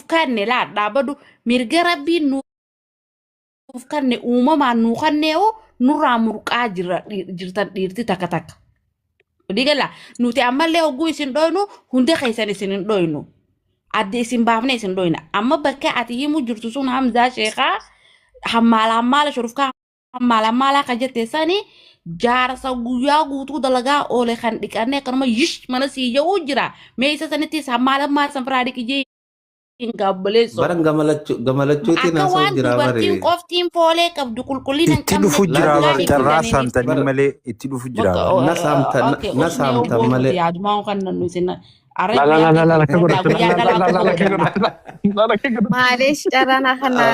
kanne laa dhaabadhu, mirga Rabbiin nuuf kanne, uumamaan nuu kannee'u nurraa murqaa jira jirtan dhiirti takka takka. Walii gala, nuti ammallee hogguu isin dhoynu hunda keessan isin hin dhoynu. Adda isin baafne isin dhoyna. Amma bakka ati himu jirtu sun, Hamzaa Sheekaa, hammaala hammaala shurufkaa hammaala hammaalaa kan jette sani, jaarsa guyyaa guutuu dalagaa oole kan dhiqannee akkanuma yish mana sii ja'uu jira. Mee isa sanittis hammaala hammaala san firaa dhiqi jee hin gaabboleessoo. Baran gamalachuutiin Akka haasa'u waan jira dubartiin bare. qoftiin foolee qabdu, qulqullina hin Itti qabne dhufu jira dhugaa bar, hin carraa fidaniif. saamtanii Bara malee itti dhufu jira bar. Na saamtan, Okay, na usnee saamtan obbo malee. yaadumaa kan nu isin La la la la la la, arra akka godhatte guyyaa la la dhalaa la la qofa la akka godhanna. godhatte la la akka godhatte. Maaleesh carraa kana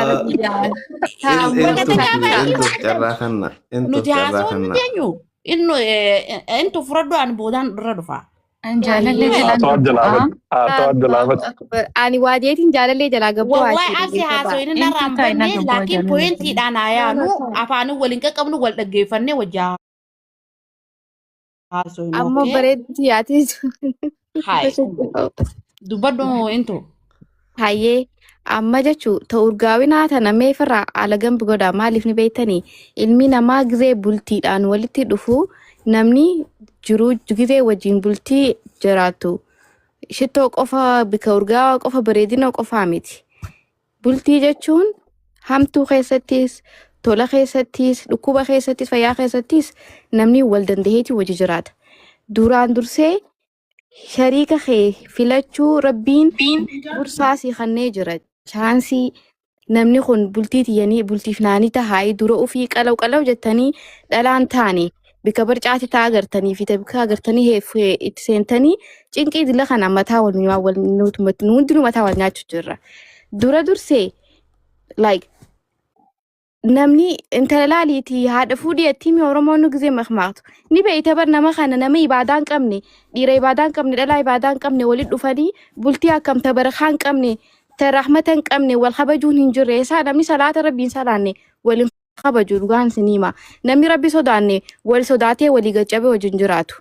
yaa Bakka Intuuf takkaa intuuf carraa kanna, intuuf nuti carraa haasawuu kanna. hin dandeenyu. Innu intu fudhadhu, ani boodaan irra dhufa. An jaalallee jalaan Haasawaa jalaa gabbu'aa. bad, haasawaa jalaa Allahu bad. akbar. Ani waajeetiin jaalallee jalaa gabboo Wallahi haasii absi dhageessa ba'a. haasawin Intu narraa hin taa'ina banne gabbu'aa laakiin jaalallee jalaa. pointiidhaan hayaanu afaanin waliin qaqqabnu, wal dhaggeeffannee wajjin haasawinu. Ammoo Okay? bareedduu yaatii. Hai. Dubbadhu intu. Hayyee, amma jechuu ta urgaawinaa tana meefirraa haala gambi godha. Maaliif ni beektanii? Ilmi namaa gizee bultiidhaan walitti dhufu, namni jiruu gizee wajjin bultii jiraatu shittoo qofa, bika urgaawaa qofa, bareedina qofaa miti. Bultii jechuun hamtuu keessattis, tola keessattis, dhukkuba keessattis, fayyaa keessattis namni wal dandaheeti wajji jiraata. Duraan dursee shariika kee filachuu Rabbiin dursaa si kennee jira. Chaansii namni kun bultii tiyyanii bultiif naanii tahaayii dura ofii qalaw qalaw jettanii dhalaan taane bika barcaati taa agartanii fi bika agartanii itti seentanii cinqii dila kana mataa wal wal nuti hundinuu mataa wal nyaachuu jirra. Dura dursee like namni intala laaliitii haadha fuudhii attimi Oromoon nu gizee makmaaktu ni beeyta bar. Nama kana nama ibaadaa hin qabne, dhiira ibaadaa hin qabne, dhalaa ibaadaa hin qabne walitti dhufanii bultii akkam ta barakaa hin qabne, ta rahmata hin qabne, wal kabajuun hin jirre. Isaa namni salaata Rabbiin salaanne wal hin kabaju, dhugaan isin hima. Namni Rabbi sodaanne wal sodaatee walii gaccabee wajjin jiraatu.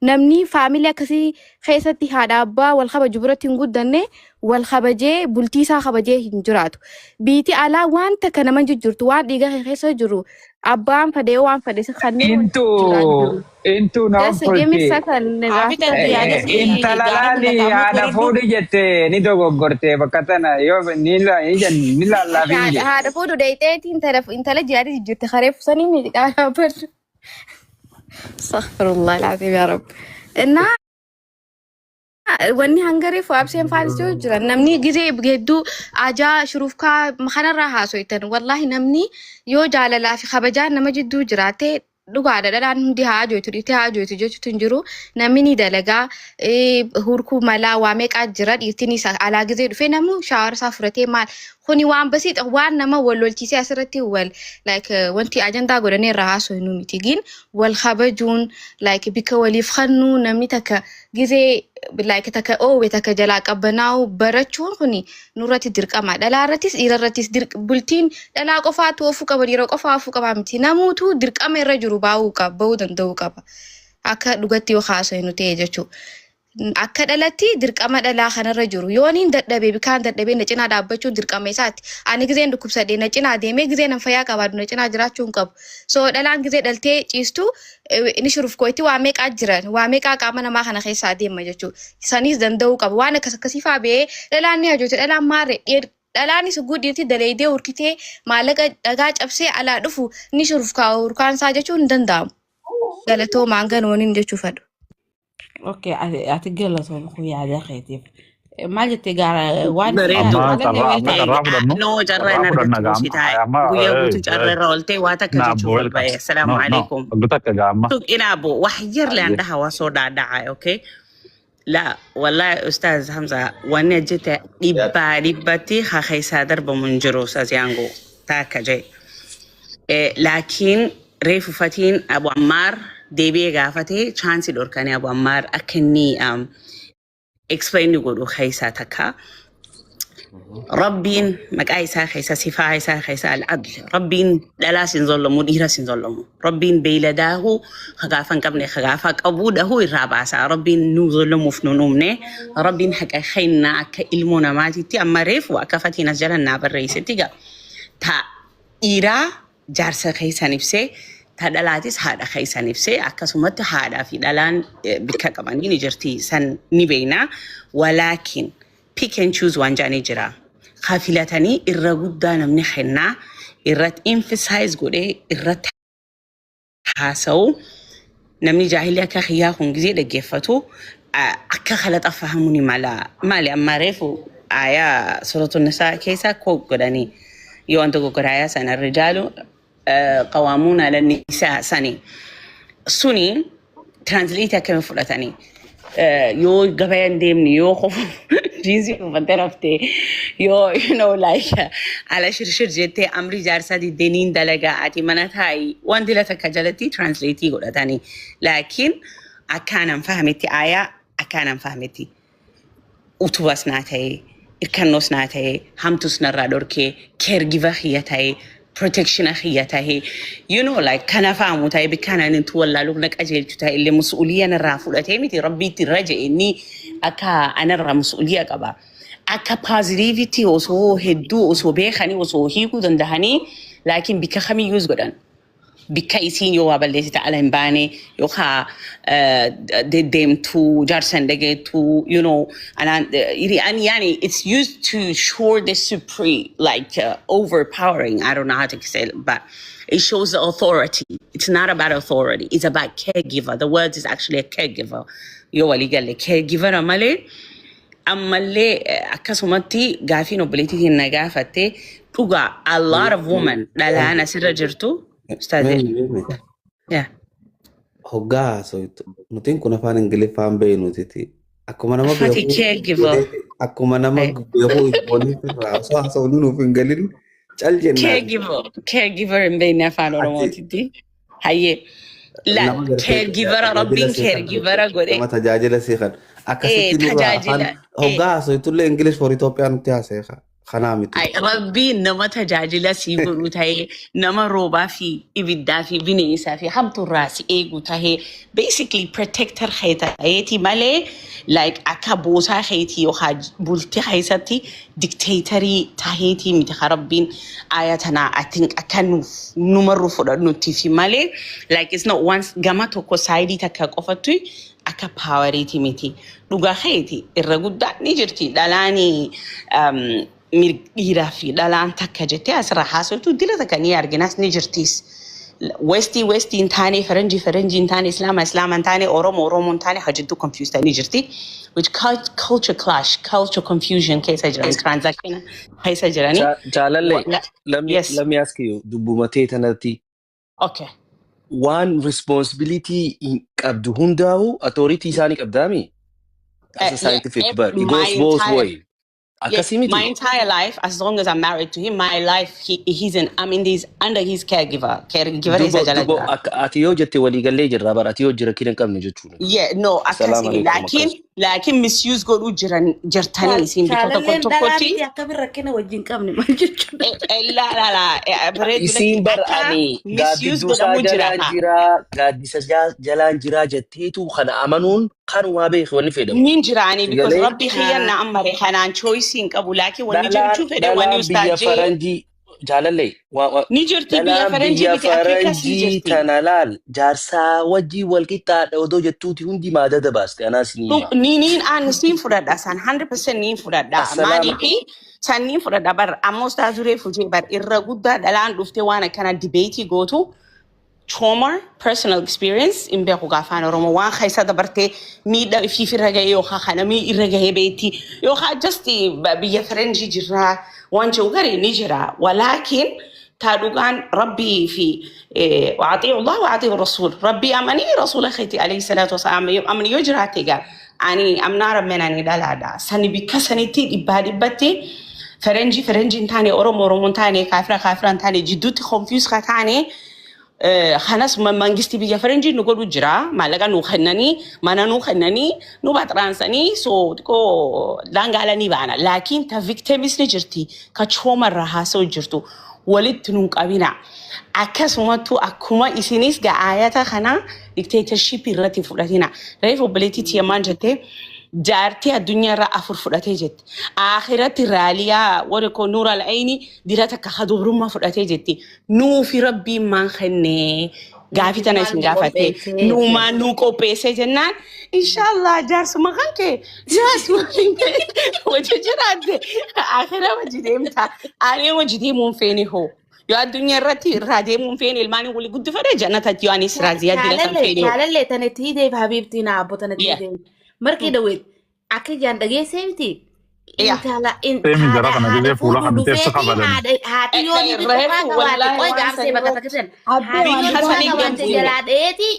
Namni faamilii akkasii keessatti haadha abbaa wal kabaju biratti hin guddanne wal kabajee bultii isaa kabajee hin jiraatu. Biiti alaa waan takka nama hin jijjiirtu, waan dhiiga kee keessa jiru abbaan fedhee waan fedhe si kanneen wal Intu jijjiiraa jiru. Intu na Just give me obbolti. second. Hafi tantu yaada si Intala gaara laali mul'ata ammoo haadha fudhadhu. fuudhi jette ni dogoggorte bakka tana yoo ni la ni jen ni laallaaf hin Haadha je. haadha fuudhu deeyxeeti intala intala jihaadii jijjiirte karee fusanii miti dhaabadhu. Astaghfirullah al-azim ya Rabb. Innaa wanni hangaree fu'aabseen faanisii jiran namni gizee hedduu ajaa shurufkaa kanarraa haasoitan. Wallaahi namni yoo jaalalaa fi kabajaan nama jidduu jiraate, dhugaadha, dhalaan hundi haa ajooytu, dhiirti haa ajooytu jechuutu hin jiru. Namni ni dalagaa, hurkuu malaa waa meeqaa jira. Dhiirtinis alaa gizee dhufee namni shower isaa fudhatee maal kuni waan basiixa, waan nama wal lolchiisee asirratti wal like wanti ajandaa godhanii irraa haasofnu miti. Gin wal kabajuun, like bika waliif kennuu, namni takka gizee like takka oowwe takka jalaa qabbanaa'u barachuun kuni nurratti dirqama. Dhalaa irrattis dhiira irrattis bultiin dhalaa qofaatu oofuu qaba, dhiira qofaa oofuu qaba miti. Namuutu dirqama irra jiru baa'uu qaba, bahuu danda'uu qaba. Akka dhugatti yoo haasofnu ta'e jechuudha. Akka dhalatti dirqama dhalaa kanarra jiru. Yooniin dadhabee bikaan dadhabee na cinaa dhaabbachuun dirqama isaati. Ani gizeen dhukkubsadhee na cinaa deemee, gizeen an fayyaa qabaadhu na cinaa jiraachuu hin qabu. So dhalaan gizee dhaltee ciistu inni shurufkootti waa meeqaa jiran, waa meeqaa qaama namaa kana keessaa deema jechuudha. Sanis danda'uu qaba. Waan akkas akkasii fa'aa ba'ee dhalaan ni hajooti. Dhalaan maarree dhalaanis hogguu dhiirti daleeydee hurkitee maallaqa dhagaa cabsee alaa dhufu ni shurufkaa hurkaan isaa jechuun hin danda'amu. Galatoomaan ganooniin jechuu fadhu. Okay, ati galatoom kun yaada keetiif. Maal jettee gaara waan Bareedu. Amma carraa jaalallee amma carraa fudhannu, No, carraa carraa hin fudhanna argattu gaama si taa'e. amma Guyyaa guutuu carraa irra ooltee waa takka na jechuuf ol welcome ba'e. Assalaamu no no alaikum. Oggu takka gaama. Tuqinaabo wax yar laan Hayyee. dhaha waa soo dhaadhacay, okay? La, wallahi Ustaaz Hamza, wanni jette dhibbaa dhibbatti haa keessaa darbamu hin jiru Ustaaz Yaangoo taakka jee. Laakiin reefu fatiin Abu Ammaar deebi'ee gaafatee chaansii dhorkanii Abu Ammaar akka inni explain godhu keessaa takka. Rabbiin maqaa isaa keessa, sifaa isaa keessa al-adl. Rabbiin dhalaas hin zollamu, dhiiras hin zollamu. Rabbiin beeyladaahu hagaafa hin qabne hagaafa qabuu dhahuu irraa baasa. Rabbiin nu zollamuuf nu uumne. Rabbiin haqa kennaa akka ilmoo namaatitti amma reefu akka fatiin as jala naa barreessetti gaa. Ta dhiiraa jaarsa keessan ibsee, ta dhalaatis haadha keessan ibsee, akkasumatti haadhaa fi dhalaan bikka qabanii ni jirti, san ni beekna. Walaakin pick and choose waan jedhanii jira. Ka filatanii irra guddaa namni kennaa irratti emphasize godhee irratti haasa'u, namni jaahilli akka kiyyaa kun gizee dhaggeeffatu akka kalaxa fahamuu ni mala. Maali, amma reefu aayaa suratu nisaa keessaa koo godhanii yoo wanta goggora aayaa sana rijaalu qawaamuun ala nisaa sani suni translate akkamiin fudhatanii, yoo gabaa hin deemne, yoo qofa jiinsii uffattee raftee, yoo like ala shirshir jettee amri jaarsaa diddee niin dalagaa, ati mana taa'i, wanti la takka jalatti translate godhatanii. Laakiin akkaanan fahametti, aayaa akkaanan fahametti, utubas naa ta'e, irkannoos naa ta'e, hamtus narraa dhorkee, caregiver kiyya ta'e, protection kiyya ta'e, like kana faamu ta'e, bikkaan ani intu wallaaluuf na qajeelchu ta'e illee, mas'uuliyya narraa fudhatee miti. Rabbiitti irra je'e, inni akka anarraa mas'uuliyya qaba. Akka positivity osoo hedduu osoo beekanii osoo hiikuu dandahanii, laakiin bikka kamiyyuus godhan. Bikka isiin yoo waa balleessite ala hin baane, yookaan deddeemtuu jaarsa hin dhageettu, anaan yani it's used to show the supreme, like overpowering, I don't know how to say it, but it shows the authority. It's not about authority, it's about caregiver. The word is actually a caregiver. Yoo walii galle caregiver malee. Ammallee akkasumatti gaafiin obboleettii na gaafatte dhugaa, a lot of women dhalaan asirra jirtu. Ustaazee. Meemi. Yeah. Hoggaa haasoytu nutiin kun afaan Ingiliffaan beeknutiti. Akkuma nama Fati beekuu caregiver. Akkuma nama beekuu waliif irraa osoo haasawnu nuuf hin galin cal jennaan. Caregiver. Caregiver hin beekne afaan Oromootitti. Hayyee. La Nama gartee caregiver tajaajila Rabbiin sii kan caregiver godhe. Nama tajaajila sii kan akkasitti nurraa afaan Tajaajila. Hoggaa haasoytullee English for Itoophiyaa nutti haasa'e kanaa miti. Ay, Rabbiin nama tajaajila sii godhu ta'ee, nama roobaa fi ibiddaa fi bineensaa fi hamtuurraa si eegu ta'ee, basically protector kee ta'eeti malee, like akka boosaa keetii yookaan bultii keessatti dictatorii taheetii miti. Ka Rabbiin aayaa tanaa I think akka nuuf numarru fudhannutti fi malee, like it's not once gama tokko sideii takka qofattu akka poweriiti miti. Dhugaa keeti, irra guddaa ni jirti dhalaanii dhiiraa fi dhalaan takka jettee asirraa haasoftu dila takka ni arginas, ni jirtis. Westii westii hin taane, faranjii faranjii hin taane, islaama islaama hin taane, oromoo oromoo hin taane, hajjiddu confused ni jirti. Which culture clash, culture confusion keessa jiran, transaction keessa jirani. Jaalallee, let me Yes. let me ask you, dubbuma tee tanatti waan responsibility hin qabdu hundaa'u authority isaanii qabdaami? As a Yeah, scientific, but it my goes both entire way. Yeah, Akkasii miti. my entire life, as long as I'm married to him, my life, he's in, I'm in this, under his caregiver. Caregiver isa Dubo jala dubo jira. akka ati yoo jette waliigallee jirra bara ati yoo jira kina hin qabne jechuudha. Yeah, no, Assalaamu akkasii alaikum laakiin akkas. laakiin misuse godhuu jiran jirtanii isin bikka tokko Jaalalleen dhalaa tokkotti. miti, akkamiin rakkina wajjin qabne maal jechuudha? La la la, bareedu, Isiin lakki bar akka ani misuse gaaddidduu isaa godhamuu jira jalaan haa. jiraa, gaaddisa jalaan jiraa jetteetu kana amanuun kanumaa beeku wanni fedhamu. Nin jiraanii because Sigalee Rabbi kiyya na ammare kanaan choice hin qabu, laakiin wanni dhalaan jechuu fedhe wanni dhalaan biyya ustaajee faranjii jaalallee ni jirti biyya dhalaan faranjii biyya miti, Afrikas ni faranjii jirti. tana laal jaarsaa wajjii wal qixxaadha odoo jettuuti hundi maadada baaste anaas ni hima. Ni niin aan siin fudhadha san, 100% niin fudhadha. Assalaam Maaliifi san niin fudhadha bar amma ustaaz duree fujee bar irra guddaa dhalaan dhuftee waan akkana debateii gootu trauma, personal experience hin beeku afaan Oromoo, waan keessa dabartee miidha ifiif irra gahee yookaan kana irra gahee beekti yookaan just biyya faranjii jirraa waan jiru garii ni jira. Walaakin taa dhugaan Rabbii fi وأطيعوا الله وأطيعوا الرسول, Rabbii amanii, rasuula keeti alayhi salaatu wasalaam amanii yoo jiraate egaa ani amnaa rabbeen ani dhalaadha sani bikka sanitti dhibbaa dhibbatti faranjii faranjii hin taane, Oromoo Oromoo hin taane, kaafira kaafira hin taane, jidduutti confuse ka taane. Kanas mangistii biyya faranjii nu godhu jira. Maallaqa nu kennanii, mana nu kennanii, nu baxraansanii, so xiqqoo daangaala ni baana. Laakiin ta victimis ni jirti. Ka trauma irraa haasa'u jirtu. Walitti nun qabina. Akkasumattuu akkuma isinis ga'aayata kana dictatorship irratti fudhatina. Reef obboleettii tiyyamaan jettee jaartii addunyaa irraa afur fudhatee jette. Akhiratti raaliyaa warri kun nuura al'ayni dira takka hadubrummaa fudhatee jetti. Nuufi rabbiin maan kennee gaafii tana Maal isin nu gaafate. qopheessee? Nuumaan nuu qopheessee jennaan inshallah jaarsuma kan kee, jaarsuma kan kee wajji jiraatte akhira wajji deemta. Ani wajji deemuun feene hoo. Yoo addunyaa irratti irraa deemuun feene, ilmaan walii guddifadhe, jannatatti yoo anis raaziyaa dila san Jaalallee feene hoo. jaalallee tana itti hiiteef habiibtii naa abbo tana itti hiiteef. Marqii daweet akka ijaan dhageessee miti. Intala Seemi jara haadha kana haadha gisee fuula fuudhuu kan teessa dhufeeti kabalani. Haadha haati yoo ni Reefu tuqaa qabaate wallaahi qoy waan gaafsee bakka sanirra takka san Abbee haati waan yoo bikka tuqaa sanii qabaate gabbuine. Jalaa dheeti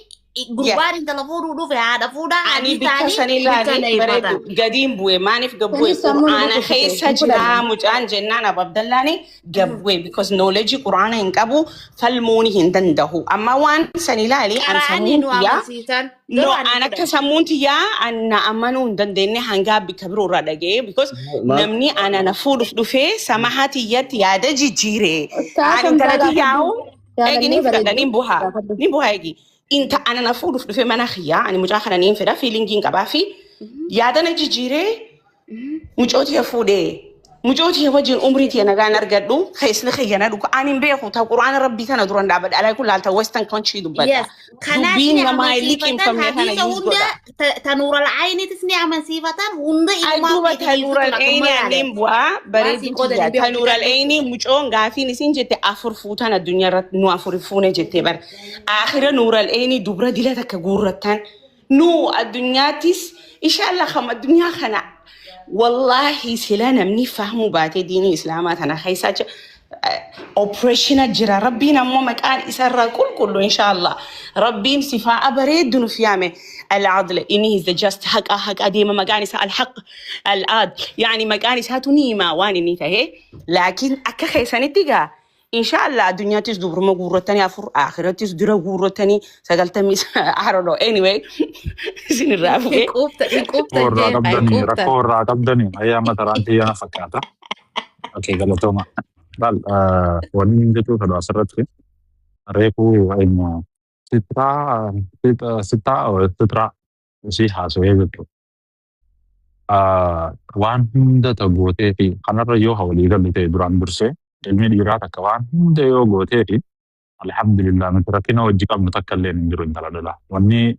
gurbaan intala fuudhuu dhufe haadha fuudhaa Ani haadhi bikka isaanii sanii ilaali mirkaneeffatan. bareedu gadiin bu'e. Maaliif gabbu'e? Sanis sammuun Qur'aana dhukkubsite keessa hin jira fudhanne. mucaan jennaan Abu Abdallaani gabbu'e because knowledge qur'aana hin qabu, falmuun hin danda'u. Amma waan san ilaali an Qaraanii sammuun nu tiyyaa amansiisan no garuu ani an akka fudhanne. Sammuun tiyyaa an na amanuu hin dandeenye hangaa bikka biroo irraa dhaga'e because Maal namni ana na fuudhuuf dhufee samahaa tiyyatti yaada jijjiire. Ustaas Ani intala Hamzaa gaafadhu. tiyyaa'u eegi Jaalallee ni fudhadha bareedduu ni buhaa gaafadhu. Ni buhaa eegi. Inta ana na fuudhuuf dhufe mana kiyyaa, ani mucaa kana niin fedha, feelingiin qabaa fi yaadana jijjiiree mucootiya fuudhee mucootiya wajjin umrii tiya nagaan argadhu keessni kiyyana dhuga. Ani hin beeku ta quraana rabbii kana duran dhaabadha alaa kun laalta western country dubbadha. Yes. Kanaaf dubbiin ni namaa hin amansiifatan liqimfamne kana hadiisa use hunda godha. Tanuura al'aayiniitis ni amansiifatan hunda Ay ilumaa duuba ofiitii tanuura dhiiftu al'eeni akkuma anneen yaale. bu'aa Waan sii bareedduu qoodan tiyya hin beeku tanuura fixadhu. al'eeni mucoon gaafiin isin jette afur fuutan addunyaa irratti nu afur fuune jettee bara aakhira nuura al'eeni dubra dila takka guurrattan nu addunyaattis inshallah kam addunyaa kana wallaahi sila namni fahmuu baatee diinii islaamaa tana keessa oppressiona jira. Rabbiin ammoo maqaan isarraa qulqullu inshallah rabbiin sifaa bareeddu nuuf yaame العدل inni is the just haqa haqa deema maqaan isaa الحق العدل yani maqaan isaatu ni hima waan inni tahe. Laakiin akka keessanitti gaa inshallah addunyaattis dubruma guurratanii afur, akhirattis dura guurratanii 90. I don't know, anyway isin irraa fu'ee. Hin quufta hin quuftan Rakkoo irraa jee hin qabdanii quuftan. Rakkoo irraa qabdanii ayyaama taraan xiyyaana fakkaata. Okay, galatooma. Laal, wanni inni jechuu fedhu asirratti reefuu eenyu sitraa sittaa sitraa ishii haasawee jirtu. Waan hunda ta gootee fi kanarra yoo walii galu ta'e, duraan dursee ilmi dhiiraa takka waan hunda yoo gootee fi alhamdulillah nuti rakkina hojii qabnu takka illee hin jiru. Intala dhala wanni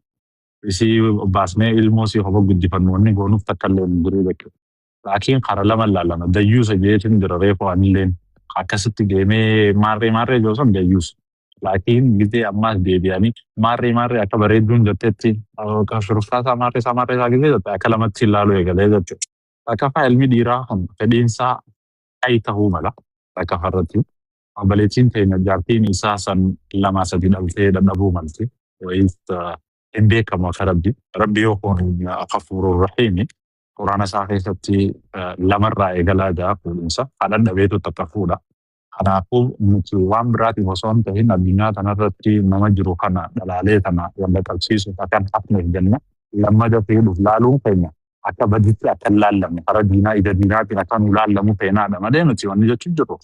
isii baasnee ilmoo isii hoba guddifannu wanni goonuuf takka illee hin jiru jechuudha. Laakiin kara lama laalama dayyuusa jeetiin jira. Reefu anilleen akkasitti deemee maarree maarree joo sun dayyuusa. Laakiin gizee ammaas deebi'anii maarree maarree akka bareedduun jettetti shuruftaa maarree isaa maarree isaa gizee jette akka lamatti ilaaluu eegalee jechuudha. Takkaffaa, ilmi dhiiraa kun fedhiinsaa ayi ta'uu mala takkaffaa. Obboleettiin teenya jaartiin isaa san lama sadi dhaltee dadhabuu malti. Wayiis hin beekamu akka rabbi. Rabbi yoo kun Ghafuurur Rahiimi quraana isaa keessatti lamarraa eegalaa jira fuudhinsa. Kan dadhabeetu takka fuudha. Kanaafuu nuti waan biraatiif osoo hin ta'in addunyaa kanarratti nama jiru kana dhalaalee kana wal qabsiisuuf akka hin hafneef jenna lammada fuudhuuf laaluun keenya akka baditti akka hin laallamne, karaa diinaa ija diinaatiin akka nu laallamu feenaadha malee nuti wanni jechuun jiru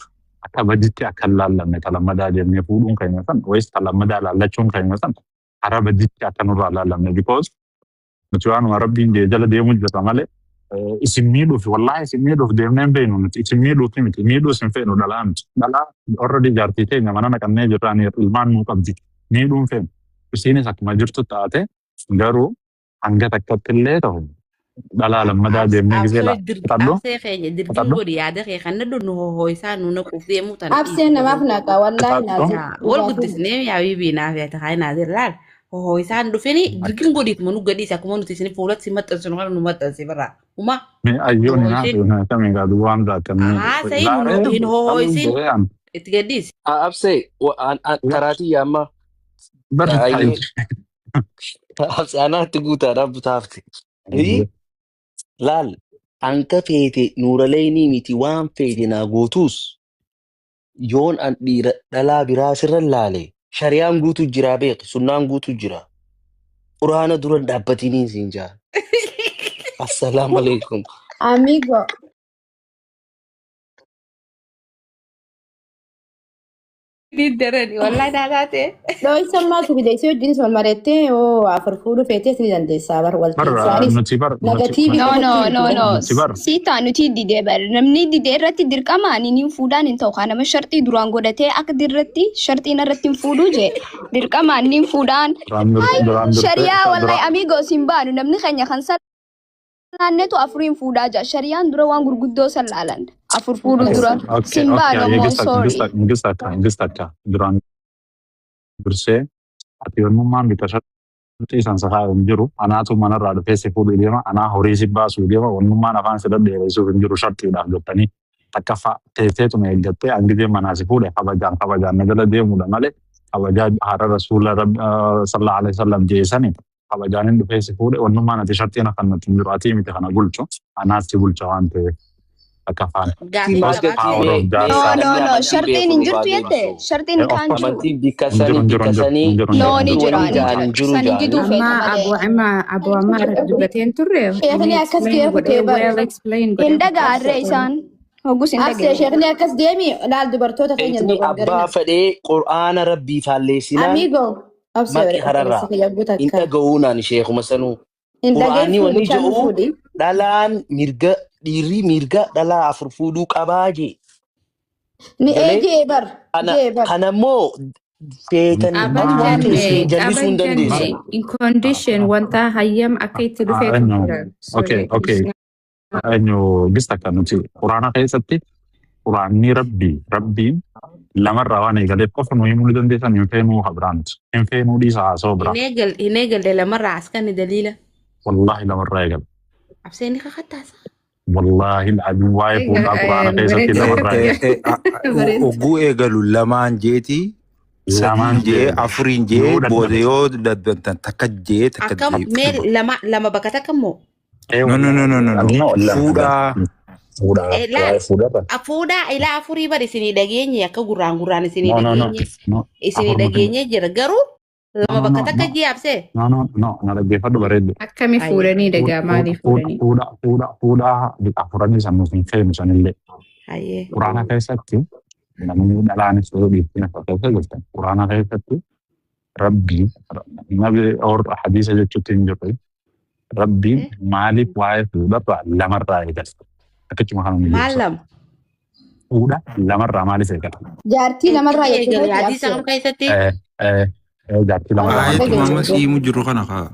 akka baditti akka hin laallamne ta lammadaa deemnee fuudhuun keenya san wayis ta lammadaa laallachuun keenya san karaa baditti akka nurraa laallamne, because nuti waanuma rabbiin jee jala deemuu jirra malee isin miidhuuf, wallaahi isin miidhuuf deemnee hin beeknu. Nuti isin miidhuuf miti, miidhuu isin feenu dhalaa miti. Dhalaa already jaartii teenya mana naqannee jirraan ilmaan nuu qabdi, miidhuun feenu. Isiinis akkuma jirtu taate, garuu hanga takkatti illee ta'u dhalaa lammadaa deemnee gisee fixadhu. Absee keenya dirqii Fixadhu. Godhi yaada kee kan nu hohoisaa nu naquuf deemuu tana. Abseen namaaf naqa wallaahi. Fixadhu. Naazir. Wal dhugaatii. Guddisnee yaa bibii naaf yaa takaa naazir laal hohoisaan dhufini dirqiin godhiituma nu gadhiisa akkuma nuti isin fuulatti si maxxansinu kana nu maxxansi birraa uma. Mee ayyoon hin hohoisin haasa'u akkamii gaa duwwaan akkamii haasa'i laaree hin hohoisin ta'an. Itti gadhiisi. Absee karaatii yaamma. Barri Ayyee absee anaatti guutaadhaan butaafte. Laal, hanga feete nuuraleynii miti waan feete naa gootuus yoon an dhiira dhalaa biraa sirra laale Shari'aan guutuu jira beeki, sunnaan guutuu jira. Quraana dura hin dhaabbatiniin siin jaa. Assalaamu alaikum. Amigo. Ni darani wallahi naa taate. Dhooysa ammaa fide isii wajjinis wal mareettee yoo afur fuudhuu feetes ni dandeessaa bar wal Bar keessaanis nuti bar nuti negatiivii No, qofatti no, miti. no, no. nuti bar Sitaa nuti didee bar. Namni didee irratti dirqamaan inni fuudhaan hin ta'u. Kanama sharxii duraan godhatee akka dirratti sharxiin irratti hin fuudhuu jee. Dirqamaan inni fuudhaan. duraan duraan dursee Shariyaa wallahi dura amigos hin baanu. Namni keenya kan salaannetu afuriin fuudhaa jira. Shariyaan dura waan gurguddoo san laalan. Afur fuudhuu dura. Okay, Sin okay. baanu ammoo Nigista sorry. nigista nigista akka nigista akka duraan dursee ati yommummaan bita sharxii san safaa hin jiru anaatu manarraa dhufee si fuudhuu deema anaa horii si baasuu deema wannummaan afaan si dhadheeressuuf hin jiru sharxiidhaaf jettanii takkaffaa teesseetuma eeggattee hangizee manaa si fuudhe kabajaan kabajaan na jala deemuudha malee kabajaa haadha rasuula sallallahu alaihi wasallam jeesanii kabajaan hin dhufee si fuudhe wannummaan ati sharxiin afaan natti hin jiru atii miti kana bulchu anaas si bulcha waan ta'eef takkaffaan. Gaafii Maal gabaabaa gatii Power mee of mee No, jaarsaa. no, namni no. amantii Sharxiin beeku hin nu haa jirtu jette. deebisu. Sharxiin Of kaan course. jiru. Amantii bikka Hin jiru sanii hin jiru bikka hin jiru sanii hin jiru hin No, jiru ni hin jiru. jira, wanni ni ja'an jira. hin jiru San hin ja'anii. diduu feeta Amma malee. Abu Amma Abu Ammar dubbateen turre inni Sheekni akkas explain kee godhee kutee bar. well explain Hin godhee dhaga'arree isaan. Hoggus hin Absee dhageenye. sheekni akkas deemi laal dubartoota keenya hin Sheekni abbaa dogoggarina. fedhee qur'aana rabbii faalleessinaan Amigo. Absee maqi hararraa obboleessa kiyya hin takka. dhaga'uunaan sheekuma sanuu. Hin Qur'aanni dhageessu wanni bishaan jedhu fuudhi. dhalaan mirga dhiirri mirga dhalaa afur fuudhuu qabaa jee. Ni ee Galee jee bar. kana Jee bar. kanammoo feetanii Qaban ati waan jenne isin jallisuu qaban hin jenne dandeessu. in condition wanta hayyam akka itti dhufeetu Eenyu jira. okay Sorry. okay eenyu gista akka nuti quraana keessatti quraanni rabbii rabbiin lamarraa waan eegaleef qofa nu himuu ni dandeessan hin feenuu habraanti hin feenuu dhiisa haasa'u biraa Hin eegalle lamarraa as kan daliila. wallaahi lamarraa eegale Abseenni kakattaasa. wallaahi al'aziim waa'ee fuudhaa quraana keessatti lamarraa eegale Bareedu. Oguu eegalu lamaan jeeti lamaan sadiin jee jee afuriin jee yoo booda dadhabde yoo dadhabdan takka jee takka Akkam jee mee lama lama bakka takka immoo. ee No no no no no no no lama fuudhaa fuudhaa Laal waa'ee fuudhaa fuudhaa ilaa afurii bar isinii dhageenye akka gurraan gurraan isinii no no no dhageenye no isinii afur nuti dhageenye jira garuu no lama no bakka no takka no jee absee. no no no na dhaggeeffadhu bareeddu Akkami Ayyee fuudhanii dhagaa maalii fuudhanii? fuudha fuudha fuudha afuranii san nuuf hin feenu sanillee ayyee. quraana keessatti namni dhalaanis yoo dhiiftiin akka keessa jirtan quraana keessatti rabbii nabi or hadiisa jechuutti hin jirru rabbiin maaliif waa'ee fuudharraa lamarraa eegale akkachuma kana nu Maal ibsa lama? fuudha lamarraa maaliif eegale Jaartii namarraa Eessatti jechuu eegale kooti hadiisa absee. kam keessatti? Eh, eh, eh, jaartii lamarraa maaliif Ayatuma eegale amma Dhageenye. siimu jiru kana kaa.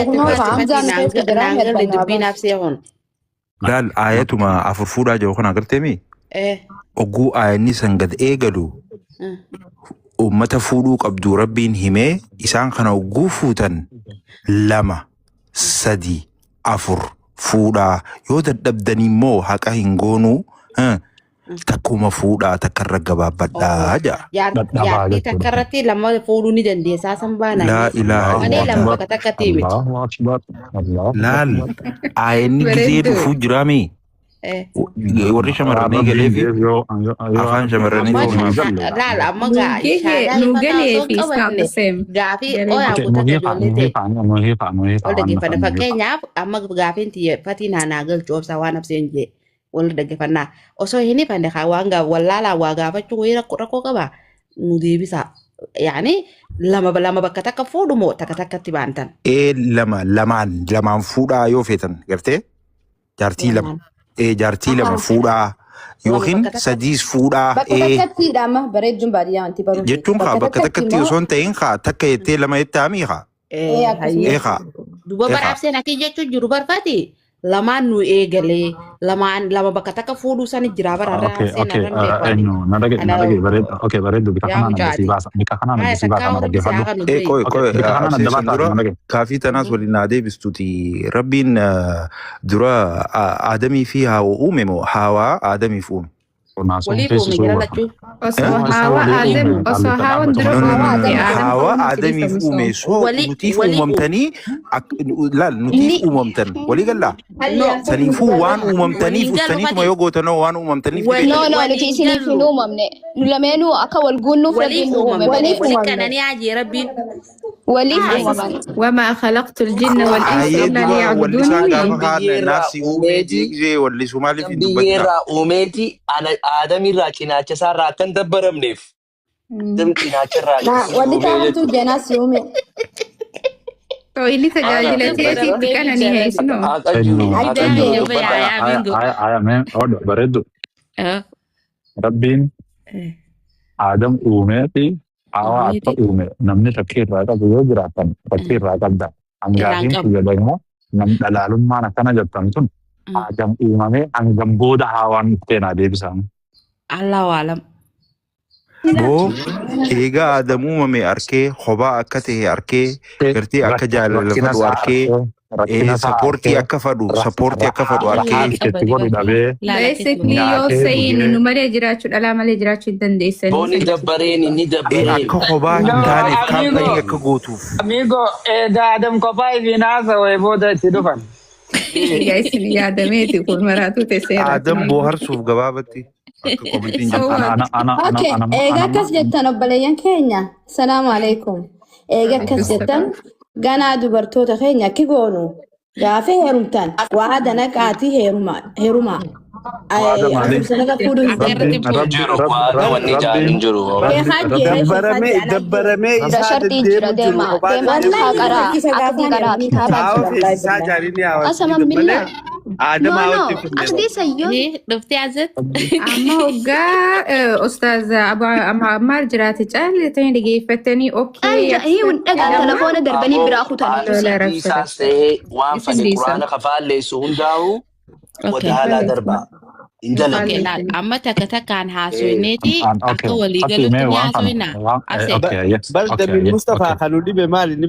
Kunoo Fati Hamzaan naan keessa jira galle erga dubbiin naa absee kun. Laal ayatuma afur fuudhaa jiru kana agarteemi. Eh. Oguu ayanni san gad eegalu uummata fuudhuu qabdu rabbiin himee isaan kana oguu fuutan lama sadi afur fuudhaa yoo dadhabdan immoo haqa hin goonuu takkuma fuudhaa takka irra gabaabbadhaa ja'a. Dadhabaa Jaartii takka jechuudha. irratti lama fuudhuu ni dandeessaa san baana. Laa ilaaha Malee lama illallah. bakka takkatti miti. Allahu akbar Allahu Laal akbar ayanni gizee Bareedu. dhufuu jiraami. Eh. Warri shamarranii Rabbiin galeefi jeef yoo yoo afaan yoo shamarranii Amma hin himaaf. galle laal amma Nu gaa gahe shaadaa nu ifataa galee osoo hin fi it's not the qabanne same. gaafii Galee. oyaa Okay, guutaa nuhi haa ijoollee nuhi ta'e haa nuhi haa nuhi haa ol waan dhaggeeffanna nuhi haa. fakkeenyaaf amma gaafiin fatiin haa naa galchu obsa waan abseen jee wal dhaggeeffannaa osoo hin hifanne haa waan gaa wallaalaa waa gaafachuu wayii rakkoo rakkoo qaba nu deebisa yaani lama lama bakka takka fuudhu moo takka takkatti baantan Ee lama lamaan lamaan fuudhaa yoo feetan gartee jaartii lama lamaan ee jaartii lama fuudhaa lama yookiin bakka takkatti sadiis fuudhaa Bakka ee takkattiidha amma bareedduun baadiyyaa wanti baruun feetu. jechuun kaa Bakka bakka takkatti takkatti immoo osoo hin ta'in kaa takka jettee lama jettee amii kaa ee hayyee akkasuma. ee kaa duba ee kaa baraabseen akki jechuun jiru barfaati lamaan nu eegalee lamaan lama bakka takka fuudhuu sani jira bara Okay, raabseen okay, arran beeku ani eenyu na dhage na ana dhage bareedu okay bareedu bika yaa kanaan adda sii mucaati baasa bika kanaan adda haya sii baasa takkaa na rabbi si dhaggeeffadhu haa kanu ee du'i qoy okay qoy bika kanaan adda absee san baasa dura na dhage kaafii tanaas waliin naa deebistuuti rabbiin dura aadamii fi haawaa uume moo haawaa aadamiif uume. Naasuun Waliif keessi uume jara suuba. lachuu. Osoo Nama isa hawa walii Aadam uume osoo qaallicha hawan dhaabbatu dura No, no, malee. no, uumamte no. Aadam Hawa ta'uu nuti Aadamiif dhiifamu uume soo. soo Walii nutiif walii uume. uumamtanii laal nutiif Inni uumamtan walii gallaa. No. Saniifuu waan uumamtaniif Waliin galu ustaniituma fati. yoo gootanoo waan uumamtaniif ni Walii No, beektan. no, nuti waliin isiniif hin gallu. uumamne. Nu lameenuu akka wal guunnuuf Waliif Rabbiin nu uume uumamne. malee. Waliif Wali uumamne. qananiyaa jee Rabbiin. Waliif Hai. uumaman. وما خلقت الجن والإنس Hayyee إلا duba wallisaan ليعبدون. gaafa Kan kaan biyyeerraa naafsi uumee uumeeti jeeqsee wallisu maaliif kan hin dubbatinaa? biyyeerraa uumeeti ana aadamirraa cinaacha isaarraa akka hin dabbaramneef Adam cinaacharraa Na si walli uumee taa'amtu jechuudha. janaa si uume. So inni Ana tajaajila dubbadha. teetiitti qananii heesnoo. Haqa jiru Eenyu haqa Ajjee. jiru eenyu dubbadha. aya aya aya aya mee odo bareeddu. Rabbiin Aadam uumeeti hawaa akka Uumeeti. uume namni shakkii irraa qabu yoo jiraatan shakkii irraa qabda. Irraan Hangaafiin qabu. kiyya immoo nam dhalaalummaan akkana jettan sun Aadam uumamee hangam booda hawaan dhuftee naa deebisan. Allahu alam. Boo eegaa Aadam uumame arkee kophaa akka ta'e arkee gartee akka jaalala Rakkina fadhu isaa arkee arkee rakkina isaa sappoortii arkee akka fadhu sappoortii akka fadhu rahaa arkee itti godhu dhabee Basically yoo nyaatee sayinu dhugee nu malee jiraachuu dhalaa malee jiraachuu hin dandeessanii Boonni san dabbareen inni dabbareen. akka kophaa hin No, taaneef amigo, kaampanii akka gootuuf. amigo, egaa Adam kophaa ifiin haasawee booda itti dhufan. Egaa isin yaadameeti kun maraatu teesseera. Aadam booharsuuf gabaabatti akka komitiin So jettu. ana what? ana ana ana Okay, ana eega ana akkas jettan obboleeyyan keenya. Salaamu alaikum. Eega akkas jettan ganaa dubartoota keenya akki goonu gaafa heerumtan waa danaqaatii heeruma heeruma. Waada maali? Afursanaga fuudhuu hin Akka irratti Rabbiin bu'u. rabbi Jiru rabbi waada rabbi wanni jaan hin rabbiin jiru. rabbi Sheekaa jee rabbiin sheekaa Dabbaramee jee anaa jee. dabbaramee Jira isaa shartii jira deddeemu jiru deema kophaa deema deddeemu haa Wallahi qaraa rakkisa akdii gaafaan qaraa heerumii kitaabaa Hawa jira. wallahi feesisaa billahi. jaalinni hawaasni Qasaman malee billaa. Aadam No, no, hawatti finne. akdii sayyoo. Ni dhuftee asitti. Amma hoggaa ustaaz Abu Ammaar jiraate caallatanii dhageeffatanii okay Anja hiun dhagaa jedhama. telefoona darbanii Aboo biraa kutanii haala Lola shartii rabsa isaas rabsa. ta'ee waan Isin fane dhiisa. quraana kafaalleessu hundaa'u Okay. wadaalaa darbaa hin Okay, dalagne. laal. Amma takka takkaan haasofneeti an akka okay walii fakkii galutti mee ni waan kana haasofnaa. waan Absee. okay yes Bal okay Damin yes Mustafaa okay kan nu dhibe maali ni